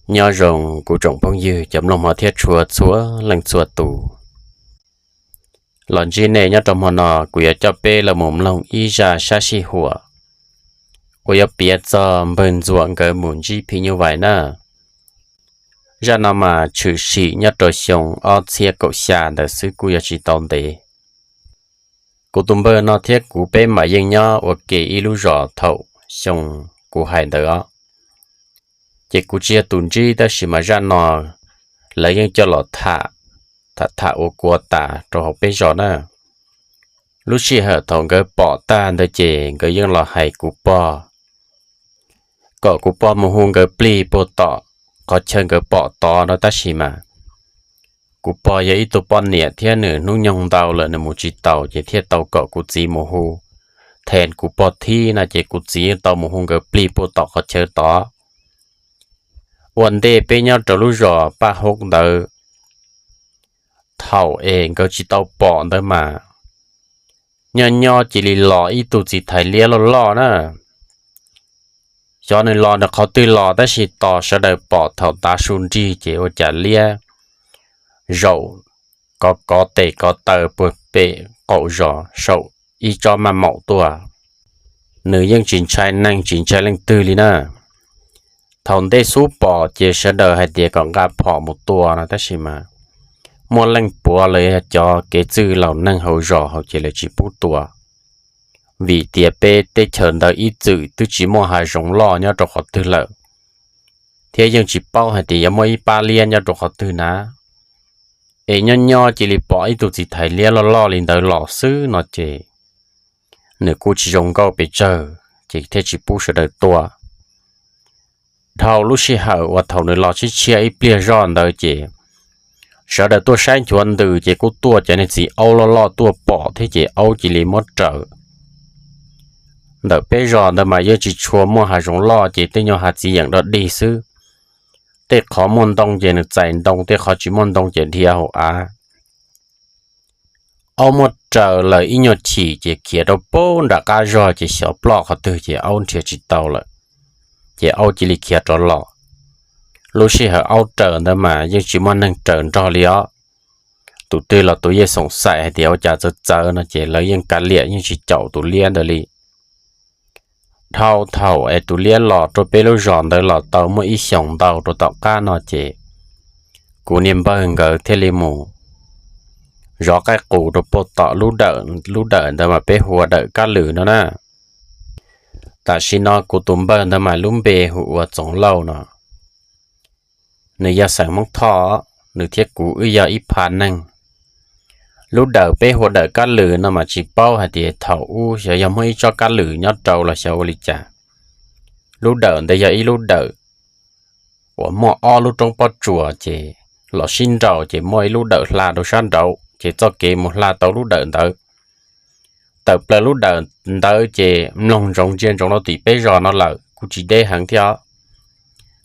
Nyob zoo kuv tsoom phooj ywg cov mloog hmov thiab tshua txhua leej txhua tus. Los ntsib nej nyob rau hmo no, kuv yuav coj peb los mus mloog ib zaj sab sij huam uas yuav piav txog npawg Ntxuam nkawd mus ntsib phim nyuj vais na. Zaj no mas tshwm sim nyob rau xyoo ob txhiab kaum xya ntawd xwb, kuj yog tsis tau ntev. Kuv tus npawg no thiab kuv peb mas yeej nyob ua ke ib lub zos thaum xyoo kuv hais ntawd os. Ces kuv tsis yog tus ntsib, tab sis mas zaj no lawv yeej coj los tham, tham tham ua kua tas rau hauv peb zos na. Lub sij hawm thaum nkawd pom tag ntawd ces nkawd yeej los hais kuv pog kom kuv pog mus hu nkawd plig puag tom qhov chaw nkawd pom tod no, tab sis mas kuv pog yog ib tug poj niam thiab nws hnub nyoog ntau lawm nws mus tsis taus, ces thiaj tau kom kuv txiv mus hu then kuv pog thib no, ces kuv txiv yeej tau mus hu nkawd plig puag tom qhov chaw tod. Ua ntej peb nyob rau lub zos Paj Hub ntawd, thaum es nkawd tsis tau pom ntawd mas nyob nyob cia li los ib tug txiv thais liab loj loj na. Xyov nws los nws qhov twg los, tab sis tos sawv daws pom thaum tav su nrig ces ua cas liab zaum kov kov tes kov taw puag pem qaum zos saum ib tsob maj maum tuaj. Nws yeej tsis ntshai neeg tsis ntshai leej twg li na. Thaum ntej xub pom ces sawv daws hais tias kom nqa phom mus tua no, tab sis mas muaj leej puav los yog cov kev txwj laus neeg hauv zos hauv ces lawv tsis pub tua, vim tias peb teb chaws ntawd ib txwm twb tsis muaj hav zoov loj nyob rau qhov twg lawm, thiab yeej tsis paub hais tias yuav muaj ib pab liab nyob rau qhov twg na. Es nyob nyob cia li pom ib tug txiv thais liab loj loj li ntawd los xwb no ces nws kuj tsis zoo nkauj pes tsawg, ces thiaj tsis pub sawv daws tua. Dhau lub sij hawm uas thaum nws los tshiab tshiab ib pliag zoj ntawd ces sawv daws tuaj saib nchuav ntws ces kuj tuaj cov niag txiv aub loj loj tuaj pom thiab ces aub cia li muab raws. Ntawm peb zos ntawd mas yeej tsis tshua muaj hav zoov loj ces tej nyuag hav txiv yeem dog dig xwb. Tej qhov muaj ntoo ces nws txais ntoo, tej qhov tsis muaj ntoo ces dhia hauv av. Aub muab raws lawm ib nyuag chim ces khiav rau pem nram qab zog ces xyov ploj qhov twg ces aub nrhiav tsis tau lawm, ces aub cia li khiav rov los. Lub sij hawm aub raws ntawd mas yeej tsis muaj neeg raws nrog li os. Tus twg los tus yeej xoom xaim hais tias ua cas txawv txawv no ces lawv yeej kav liam yeej tsis caum tus liab ntawd li. Dhau thaum es tus liab los rau peb lub zos ntawd los tau muaj ib xyoos ntau rau tom qab no ces kuv niag npawg nkawd thiaj li mus zov qaib qus rau pem tom lub dawm, lub dawm ntawd mas peb hu ua dawm Kab Lwm no na. Tam sim no kuv tus npawg ntawd mas lub npe hu ua Txoov Lauj no. Nws yog xeem Hmoob Thoj, nws thiab kuv wb yog ib pha neeg. Lub dawm peb hu ua dawm Kab Lwm no mas tsis paub hais tias thaum ub xyov yog muaj ib tsob kab lwm nyob rau los xyov ua li cas. Lub dawm ntawd yog ib lub dawm uas muaj ob lub roob pob tsuas ces los sib nraus ces muaj ib lub dawm hla rau sab nraud ces txoj kev mus hla tau lub dawm ntawd. Tawm plaws lub dawm ntawd ces mloog ntsoov ntsia ntsoov rau tim peb zos no lawm kuj tsis deb heev thiab.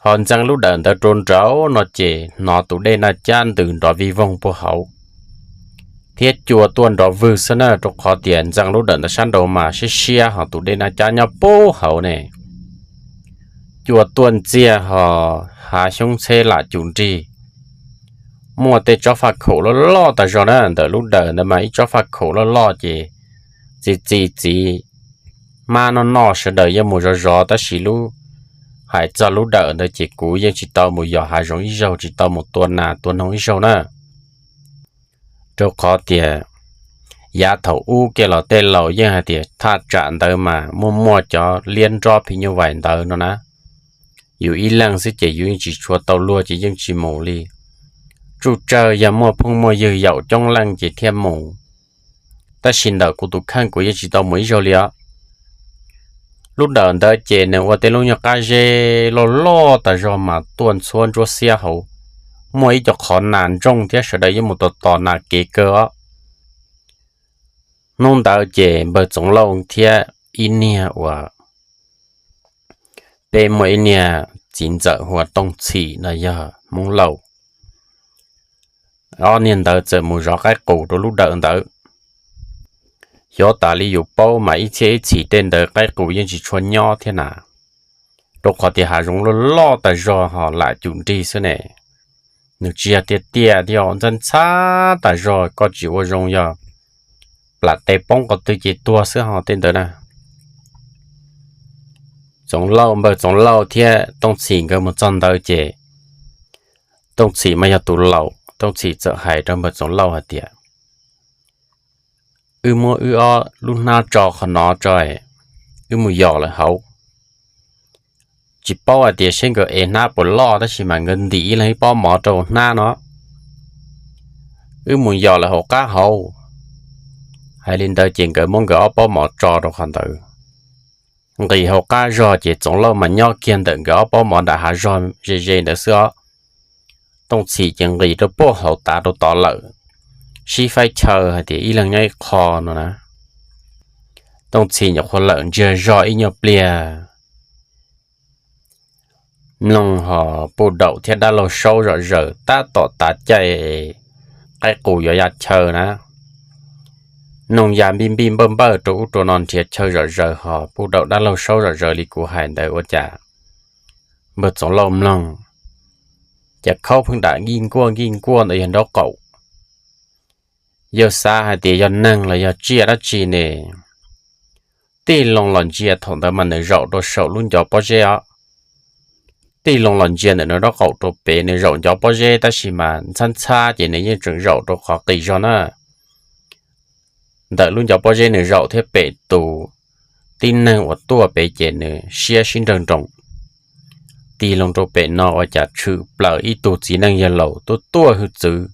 Ho ntxeev lub dawm ntawd rau nraud no ces hnov tus dej Naj Cab ntws nrov vij voog puag hauv thiab cua tuaj nrov vwg xwb na, rau qhov tias ntxeev lub dawm ntawd sab nraud mas siab siab ho tus dej Naj Cab nyob puag hauv ne. Cua tuaj ntxiag ho hav xyoob txheb lam cum nrig. Muaj tej tsob faj khaum loj loj tas zog na, ntawm lub dawm ntawd mas ib tsob faj khaum loj loj ces txi txi txiv mab noj noj sawv daws yeej mus zov zov, tab sis lub, hais txog lub dawm ntawd ces kuv yeej tsis tau mus yos hav zoov ib zaug, tsis tau mus tua nas tua noog ib zaug na. Rau qhov tias yav thaum ub kiag los tej laus yeej hais tias thaj tsam ntawd mas muaj muaj cov liab nrob phim nyuj vais ntawd no na. Yus ib leeg xwb ces yus yeej tsis tshua tau luag ces yeej tsis mus li. Tsuj tsawg yog muaj phooj muaj ywg yaum coob leej ces thiaj mus. Tab sis ntawm kuv tus kheej kuv yeej tsis tau mus ib zaug li os. Lub dawm ntawd ces nws ua tej lub nyuag qab zeb loj loj tas zog mas tuaj ntxhuab ntsuab xiab hauv, muaj ib co qhov nas ntsooj thiab sawv daws yeej mus tos tos nas kev kawg os. Hnub ntawd ces npawg Txoov Lauj thiab ib niag uas peb muaj ib niag txiv ntxawm hu ua Tooj Txhim no yog Hmoob Lauj. Ob niag ntawd txawm mus zov qaib qus rau lub dawm ntawd. Xyov tas li yus paub mas ib txhiab ib txhis tej ntawd qaib qus yeej tsis tshua nyob thiab na. rau qhov tias hav zoov loj loj tas zog ho lam cum nrig xwb ne. Nws tsis yog tiaj tiaj thiab, ntxhab ntxhab tas zog, koj tsis ua zoo yog plam tes poob qhov twg ces tuag xwb ho tej ntawd na. Txoov Lauj, npawg Txoov Lauj thiab Tooj Txhim nkawd mus txog ntawd ces Tooj Txhim mas yog tus laus, Tooj Txhim txawm hais rau npawg Txoov Lauj hais tias, wb muab wb ob lub hnab tso qhov no tso, wb mus yos lawm hauv. Tsis paub hais tias seb nkawd ev hnab puas loj tab sis mas nkawd ntim ib leeg ib pob mov rau hnab no, wb mus yos lawm hauv qab hauv. Hais li ntawd ces nkawd muab nkawd ob pob mov tso rau qhov ntawd, nqis hauv qab zog ces Txoov Lauj mas nyob kiag ntawm nkawd ob pob mov nram hav zog ze ze ntawd xwb os. Tooj Txhim ces nqis rau puag hauv tav rau tod lawm, sib faib chaw hais tias ib leeg nyob ib qho no na. Tooj Txhim nyuam qhuav lawm ntsiag zog ib nyuag pliag, mloog ho Puj Daum thiab dab laug saub zom zaws tab tom tav caij qaib qus yuav ya chaw na. Noog ya npij npij npawj npawj rau ub rau no nrhiav chaw zom zaws ho Puj Daum dab laug saub zom zaws li kuv hais ntawd ua cas npawg Txoov Lauj mloog, cas khaub pheej dam nkij nkuaj nkij nkuaj ntawd yog nraub qaum. Yawg xav hais tias yog neeg los yog tsiaj dab tsi ne. Tig loo los ntsia thaum ntawd mas nws zaum rau saum lub ncov pob zeb os. Tig loo los ntsia ntawm nws nraub qaum rau pem, nws zaum ncov pob zeb tab sis mas ntxhab ntxhab ces nws yeej tseem zaum rau qhov qis zog na. Ntawm lub ncov pob zeb nws zaum thiab pem tus tib neeg uas tuaj pem ces nws siab sib nrawg nroos. Tig loo rau pem no ua cas tshwm plaws ib tug txiv neej yawg laus tuaj tuaj hwj txwv.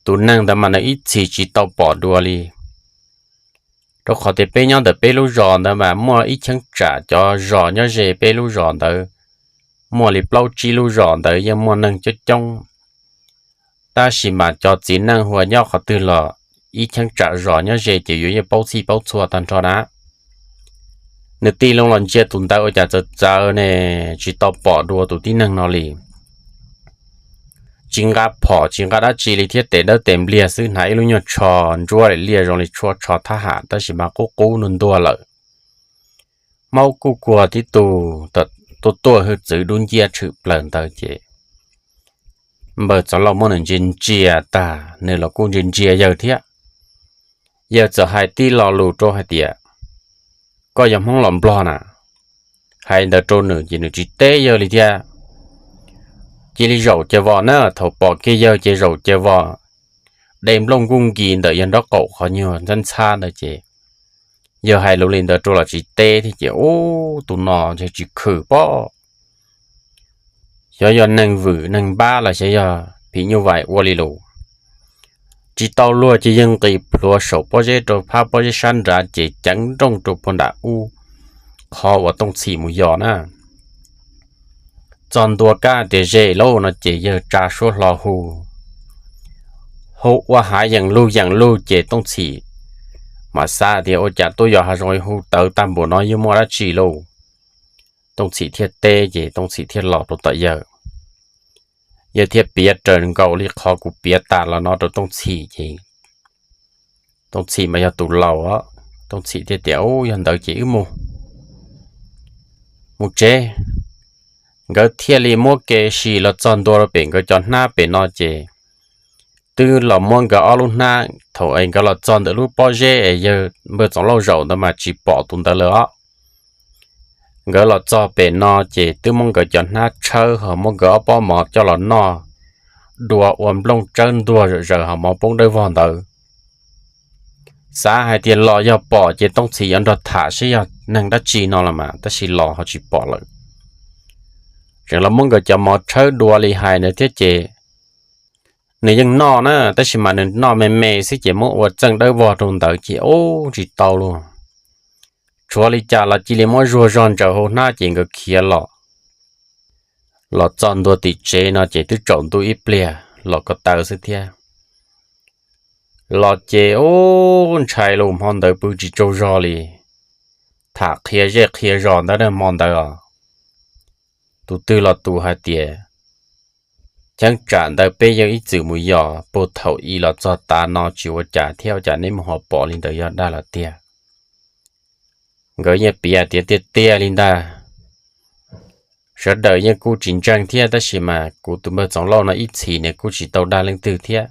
Tus neeg ntawd mas nws ib txhis tsis tau pom dua li, rau qhov tias peb nyob ntawm peb lub zos ntawd mas muaj ib cheeb tsam cov zos nyob ze peb lub zos ntawd, muaj li plaub tsib lub zos ntawd yeej muaj neeg coob coob. Tab sis mas cov txiv neej hu ua nyob qhov twg los ib cheeb tsam zos nyob ze ces yuav yeej paub txhij paub txhua tag nrho na. Nws tig loo los ntsia tus ntawd ua cas txawv txawv ne, tsis tau pom dua tus tib neeg no li. Tsis nqa phom tsis nqa dab tsi li thiab, tes dawb tes npliag xwb, hnav ib lub nyuag tsho ntsuab li liaj zoo li tshuaj tsho thab ham tab sis mas qub qub ntuag ntuag lawm. Maub kuj kuag tib tug tuaj tuaj hwj txwv dub nciab tshwm plaws ntawd ces npawg Txoov Lauj muab nws ntsia ntsia tag nws los kuj ntsia ntsia yawg thiab. Yawg txawm hais tib lo lus rau hais tias, koj yog Hmoob los Nplog na? Hais ntawd rau nws ces nws tsis teb yawg li thiab. Cia li zaum ces vos na, thaum pom kiag yawg ces zaum ces vos, de nplooj nkuj nkis ntawm yawg nraub qaum qhov nyuag ntxhab ntxhab ntawd ces yawg hais lus li ntawd rau los tsis teb thiab ces ub tus no ntshe tsis khwm pob. Xyov yog neeg vwm neeg npab los xyov yog phim nyuj vais ua li lus. Tsis tau luag ces yawg nqis plhuav saum pob zeb rau phab pob zeb sab nrad ces ceev nrooj rau puag nram ub qhov uas Tooj Txhim mus yos na. Txog ntua kab tias ze lauj no ces yawg tsa suab hlo hu, hu ua hav yeem lug yeem lug ces Tooj Txhim mas xav tias ua cas tuaj yos hav zoov hu tawv tag npaum no yog muaj dab tsi lauj. Tooj Txhim thiaj teb ces Tooj Txhim thiaj los rau tom yawg. Yawg thiaj piav raws nkaus li qhov kuv piav tas los no rau Tooj Txhim ces Tooj Txhim mas yog tus laus, Tooj Txhim thiaj tias, Ub, yog ntawd ces wb mus, mus tsev. Nkawd thiaj li muab kev sim los txog ntua rau pem nkawd cov hnab pem no ces twb los muab nkawd ob lub hnab. Thaum es nkawd los txog ntawm lub pob zeb es yawg npawg Txoov Lauj zaum ntawd mas tsis pom tus ntawd lawm os. Nkawd los txog pem no ces twb muab nkawd cov hnab tshawb ho muab nkawd ob pob mov coj los noj dua ua nplooj tsawb ntuag zom zaws ho mov poob dawb vog ntawd. Xav hais tias los yog pom ces Tooj Txhim yuav nrog tham seb yog neeg dab tsi no los mas, tab sis los ho tsis pom lawm. Tseem los muab nkawd cov mov tshawb dua li hais ntawd thiab ces nws yeej noj na, tab sis mas nws noj me me xwb ces muab ua txeej dawb vog rau ntawd ces ub tsis tau luag. Tshuav li cas los cia li muab zuag zog ntsaws hauv hnab ces nkawd khiav los. Los txog ntua tim tsev no ces twb tsaus ntuj ib pliag los ko taw xwb thiab. Los ces ub ntshai lus hmo ntawd pw tsis tsaug zog li. Tham qhia zej qhia zos ntawd hmo ntawd os, tus twg los tus hais tias, cheeb tsam ntawd peb yeej ib txwm mus yos puag thaum i los txog tav no tsis ua cas thiab, ua cas neb mus ho pom li ntawd yog dag los tiag. Nkawd yeej piav tias tiag tiag li ntag. sawv daws yeej kuj tsis ntseeg thiab, tab sis mas kuv tus npawg Txoov Lauj no ib txhis nws kuj tsis tau dag leej twg thiab.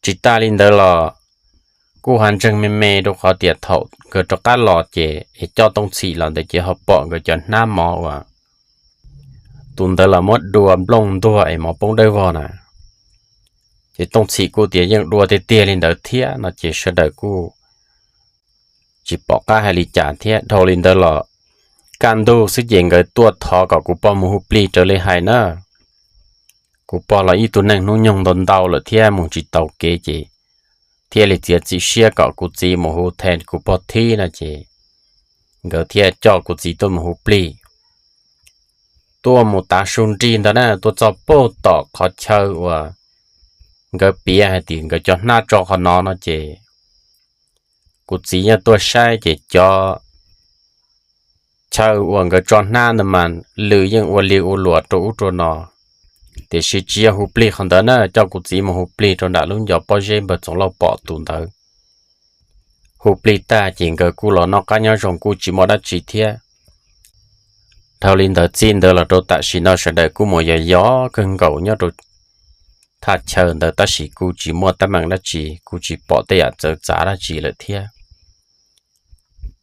Tsis tas li ntawd los kuj ho ntseeg me me rau qhov tias thaum nkawd rov qab los ces es coj Tooj Txhim los ntawd ces ho pom nkawd cov hnab mov uas tus ntawd los muab dua nplooj ntuag es mov poob dawb vog na. Ces Tooj Txhim kuj tias yeej dua tiag tiag li ntawd thiab no ces sawv daws kuj tsis pom qab hais li cas thiab. Dhau li ntawd los kaj ntug xwb ces nkawd tuaj thov kom kuv pog mus hu plig raws li hais na. Kuv pog los ib tug neeg hnub nyoog ntau ntau lawm thiab mus tsis taus kev ces thiaj li txiav txim siab kom kuv txiv mus hu tha kuv pog thib no ces nkawd thiaj coj kuv txiv tuaj mus hu plig. Tuaj mus tav su nrig ntawd na, tuaj txog puag tom qhov chaw uas nkawd piav hais tias nkawd cov hnab tso qhov no no ces kuv txiv yeej tuaj saib ces cov chaw uas nkawd tso hnab ntawd mas lwm yeej ua li ua luam rau ub rau no. Tiam sis tsis yog hu plig qhov ntawd na, coj kuv txiv mus hu plig rau nram lub ncov pob zeb npawg Txoov Lauj pom tus ntawd. Hu plig tag ces nkawd kuj los noj qab nyob zoo kuj tsis muaj dab tsi thiab. Dhau li ntawd txij ntawd los rau tam sim no sawv daws kuj mus yos yos kawg nkaus nyob rau thaj chaw ntawd tab sis kuj tsis muaj teeb meem dab tsi, kuj tsis pom tej yam txawv txav dab tsi lawm thiab.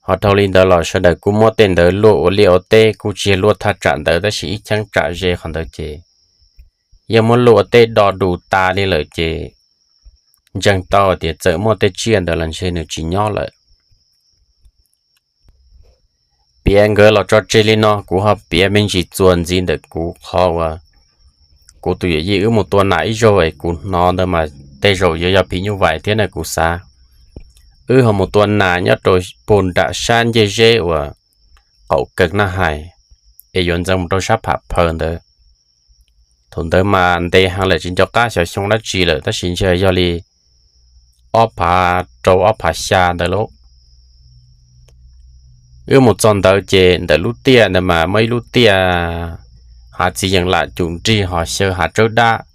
Ho dhau li ntawd los sawv daws kuj muab tej ntawd luaj ua liaj ua teb, kuj tsis yog luaj thaj tsam ntawd tab sis ib cheeb tsam ze qhov ntawd ces yog muab luaj ua tej do dus tas li lawm ces ntseeg tau tias txawm muaj tej tsiaj ntawd los ntshe nws tsis nyob lawm. Piav nkawd los tso tseg li no, kuv ho piav me ntsis txuas ntxiv ntawm kuv qhov uas kuv tus yawm yij wb mus tua nas ib zaug es kuv hnov ntawd mas tej zaum yuav yog phim nyuj vais thiab na kuv xav. Wb ho mus tua nas nyob rau puag nram sab ncej zeb uas qaum kees na hais, es yuav ntxeev mus rau sab pham phaws ntawd. Thaum ntawd mas ntev heev lawm tsis nco qab xyov xyoo dab tsi lawm tab sis ntshe yog li ob phav rau ob phav xya ntawd lauj. Wb mus txog ntawd ces ntawm lub tiaj ntawd mas muaj ib lub tiaj hav txiv yees lam cum nrig ho xyaw hav tsawb dab,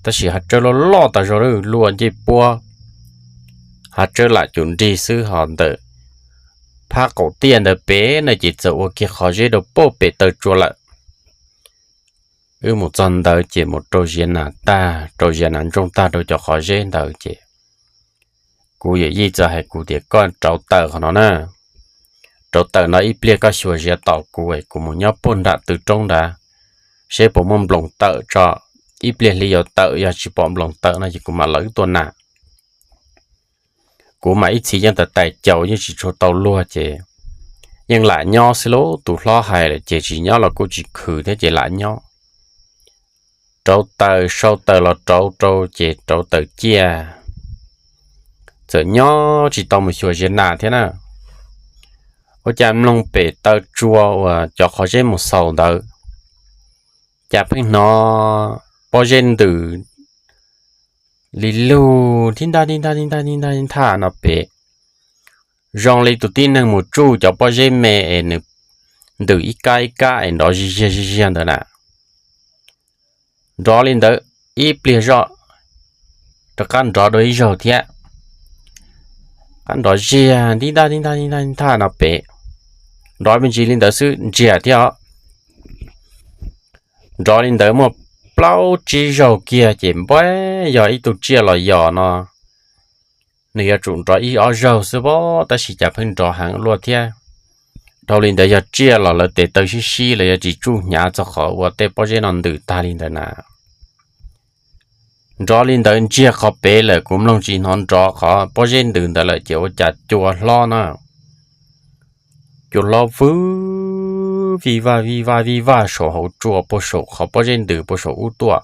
tab sis hav tsawb loj loj tas zog luaj ncej puab, hav tsawb lam cum nrig xwb ho ntawm phab qaum tiaj ntawd pem na ces txawm ua kiag qhov zeb rau puag pem taw tsua lawm. Wb mus txog ntawd ces mus rau ziav nas tag, rau ziav nas ntsooj tag rau cov qhov zeb ntawd ces kuv yawm yij txawm hais kuv tias koj rauv taws qhov no na, rauv taws no ib pliag koj xyuas ziav tos kuv es kuv mus nyob puag nram tw roob ntawd seb puas muaj nploos tawm tso, ib pliag hli yuav tawm yog tsis pom nploos tawm no ces kuv mam lawv tua nas. Kuv mas ib txhis yeej tais tais caus yeej tsis tshua tau luag ces yeej lam nyob xwb lauj, tus hlob hais lawm ces tsis nyob los kuj tsis khwv thiab ces lam nyob. Rauv taws sau taws los rauv rau ces rauv taws ciaj, txawm nyob tsis tau mus xyuas ziav nas thiab na. Ua cas mloog pem taw tsua uas cov qhov zeb mus xaus ntawd, cas pheej hnov pob zeb ntws li lug tib ntaj tib ntaj tib ntaj tib ntaj tib ntaj no pem, zoo li tus tib neeg mus tsuj cov pob zeb me es nws ntws ib kab ib kab es nrov zig ziag zig ziag ntawd na. Nrov li ntawd ib pliag zoj rov qab nrov dua ib zaug thiab, qab nrov ziag tib ntaj tib ntaj tib ntaj tib ntaj no pem, nrov me ntsis li ntawd xwb ntsiag thiab os. Nrov li ntawd muaj plaub tsib zaug kiag ces npab yog ib tug tsiaj los yos no, nws yuav tsum nrov ib ob zaug xwb pob tab sis cas pheej nrov heev luaj thiab. Dhau li ntawd yog tsiaj los lawv tes taw sib sib los yuav tsis tsuj hnyav txog qhov uas tej pob zeb no ntws tag li ntawd na. Nrov li ntawd ntsiag qhov pem lawm kuv mloog tsis hnov nrov qhov pob zeb ntws ntawd lawm ces ua cas cua hlob na, cua hlob vwb vij vaj vij vaj vij vaj saum hauv tsua puag saum qhov pob zeb ntws puag saum ub tuaj.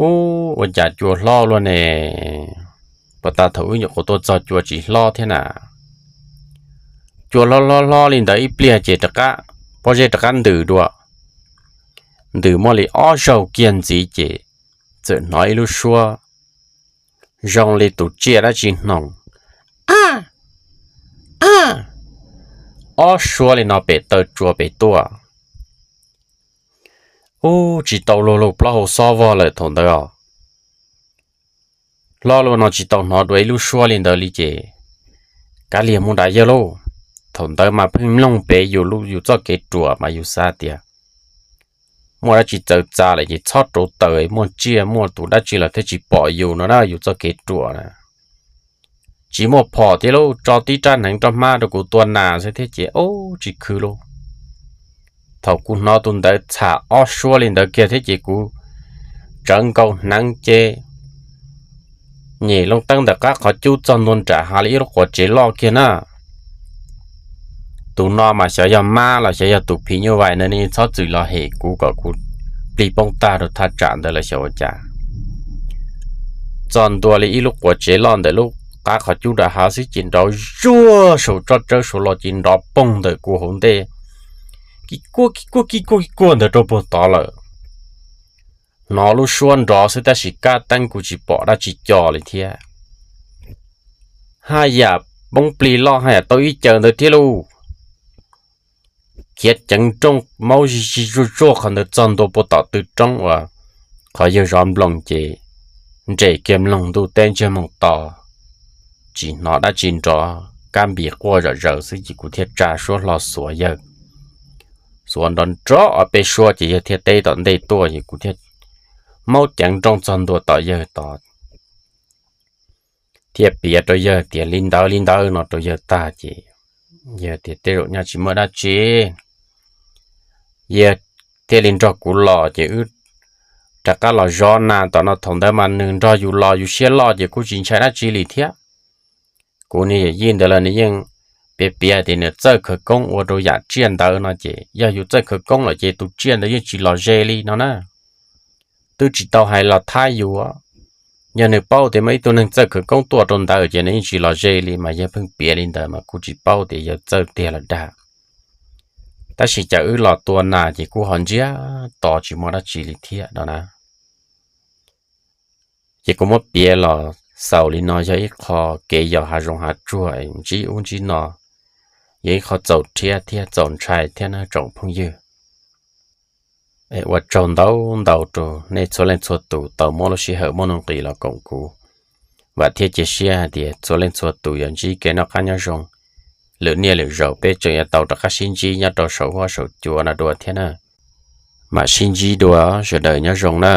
Ub, ua cas cua hlob luaj ne, puas tas thaum wb nyuam qhuav tuaj txog cua tsis hlob thiab na. Cua hlob hlob hlob li ntawd ib pliag ces rov qab, pob zeb rov qab ntws dua, ntws muaj li ob zaug kiag ntxiv ces txawm hnov ib lub suab zoo li tus tsiaj dab tsi hnoos, a, a, ob suab li no pem taw tsua pem tuaj. Ub, tsis tau luag lug plaub hau xob vog lawm thaum ntawd os. Hlob luaj no tsis tau hnov dua ib lub suab li ntawd li ces kav liam mus nram yawg lauj. Thaum ntawd mas pheej mloog pem yus lub yus txoj kev ruam mas yus xav tias muaj dab tsi txawv txav lawm ces txhob rauv taws, muaj tsiaj muaj tus dab tsi los thiaj tsis pom yus no na, yus txoj kev ruam na. Tsis muaj phom thiab lauj, tso tib rab hneev roj hmab rau kuv tua nas xwb thiab ces ub tsis khwv lauj. Thaum kuv hnov tus ntawd txham ob suab li ntawd kiag thiab ces kuv tsawv nkaus hneev ces nyem loo teeb ntawm qab qhov cub txog ntua nram hav li ib lub quav tsev loj kiag na. Tus no mas xyov yog mab los xyov yog tus phim nyuj vais na, nws yeej txhob txwm los hem kuv kom kuv plig poob tag rau thaj tsam ntawd lawm xyov ua cas. Txog ntua li ib lub quav tsev loj ntawm lub qab qhov cub nram hav xwb ces nrov zuag saum tsob tsawb saud los ces nrov poog ntawm kuv hauv ntej, kis kuaj kis kuaj kis kuaj kis kuaj ntawd rau puag tod lawm. Hnov lub suab nrov xwb tab sis kab teeb kuv tsis pom dab tsi co li thiab. Haj yam poob plig loj haj yam tau ib caws ntawd thiab lauj. Khiav ceev nrooj maub zig zig zuag zuag qhov ntawd txog ntua puag tom tw roob uas qhov yawg zov nploos ces nres kiag mloog ntuj teb ntsiag moog to, tsis hnov dab tsi nrov, kab npis quaj zom zaws xwb ces kuv thiaj tsa suab hlo xuav yawg. Xuav nrov nrov ob peb suab ces yawg thiaj teb tom ntej tuaj ces kuv thiaj maub ceev nrooj txog ntua tom yawg tod thiaj piav rau yawg tias li ntawd li ntawd no rau yawg tag ces yawg tias tej zaum nyaj tsis muaj dab tsi. Yawg thiaj li nrog kuv los ces wb rov qab los zov nas tom no, thaum ntawd mas nws nrog yus los yus siab loj ces kuj tsis ntshai dab tsi li thiab. Kuv niag yawm yij ntawd los nws yeej piav piav tias nws txawj khawv koob ua rau yam tsiaj ntawd no ces yog yus txawj khawv koob lawm ces tus tsiaj ntawd yeej tsis los ze li no na. Twb tsis tau hais los thab yus, yog nws paub tias muaj ib tug neeg txawj khawv koob tuaj rau ntawd ces nws yeej tsis los ze li, mas yawg pheej piav li ntawd mas kuj tsis paub tias yawg txawj tiag los dag. Tab sis cas wb los tua nas ces kuj ho ntsiag to tsis muaj dab tsi li thiab no na. Ces kuv muab piav los xaus li no yog ib qho kev yos hav zoov hav tsuag ntsib ub ntsib no, yog ib qho txaus rhiab thiab txaus ntshai thiab na tsoom phooj ywg. Ua tsaug ntau ntau rau nej txhua leej txhua tus tau muab lub sij hawm muaj nuj nqis los koom kuv. Vam thiab cia siab hais tias txhua leej txhua tus yuav ntsib kev noj qab nyob zoo, lwm niaj lwm zaus peb tseem yuav tau rov qab sib ntsib nyob rau saum huab saum cua no dua thiab na. Mam sib ntsib dua, sawv daws nyob zoo na.